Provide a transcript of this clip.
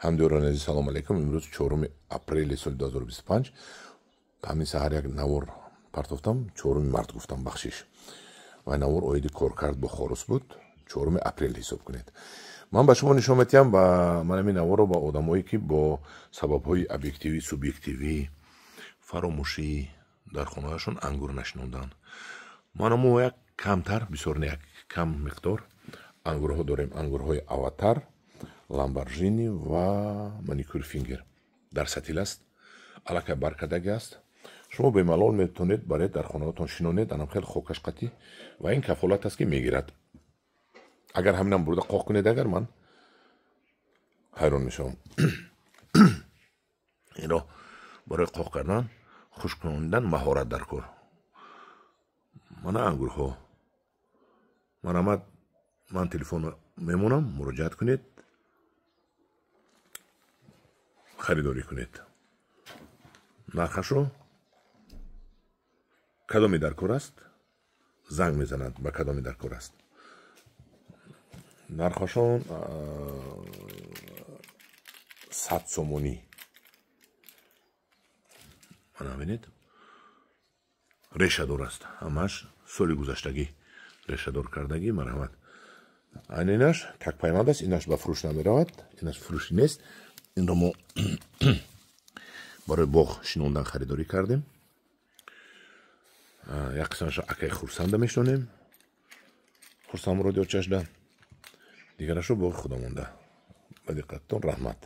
Ҳамдиёрони азиз, салом алейкум. Имрӯз 4 апрели соли 2025. Ҳамин саҳар як навор партофтам, 4 март гуфтам, бахшиш. Ва навор оиди коркард бо хорус буд. 4 апрел ҳисоб кунед. Ман ба шумо нишон медиҳам ба ман ҳамин наворро ба одамое, ки бо сабабҳои объективӣ, субъективӣ, фаромӯшӣ дар хонаҳояшон ангур нашинонданд. Мана мо як камтар, бисёр не, як кам миқдор ангурҳо дорем. Ангурҳои Аватар, Ламборҷини ва Маникюр Фингер дар сатил аст, аллакай баркардаги аст. Шумо бемалол метавонед баред, дар хонаҳотон шинонед, анам хел хокаш қатӣ, ва ин кафолат аст, ки мегирад. Агар ҳаминам бурда қоқ кунед, агар ман ҳайрон мешавам. Инро барои қоқ кардан, хушк кунондан маҳорат дар кор. Мана ангурҳо. Марҳамат, ман телефон мемонам, муроҷиат кунед, харидорӣ кунед. Нархашро кадоме дар кор аст, занг мезанад, ба кадоме дар кор аст. Нархашон 100 сомонӣ. Мана бинед, решадор аст, ҳамаш соли гузаштагӣ решадор кардагӣ. Марҳамат, айн инаш такпайманд аст, инаш ба фурӯш намеравад, инаш фурӯшӣ нест. Инро мо барои боғ шинондан харидорӣ кардем. Як қисмашро акаи Хурсанда мешинонем, Хурсанд Муроди очашда, дигарашро боғи худо монда. Ба диққаттон раҳмат.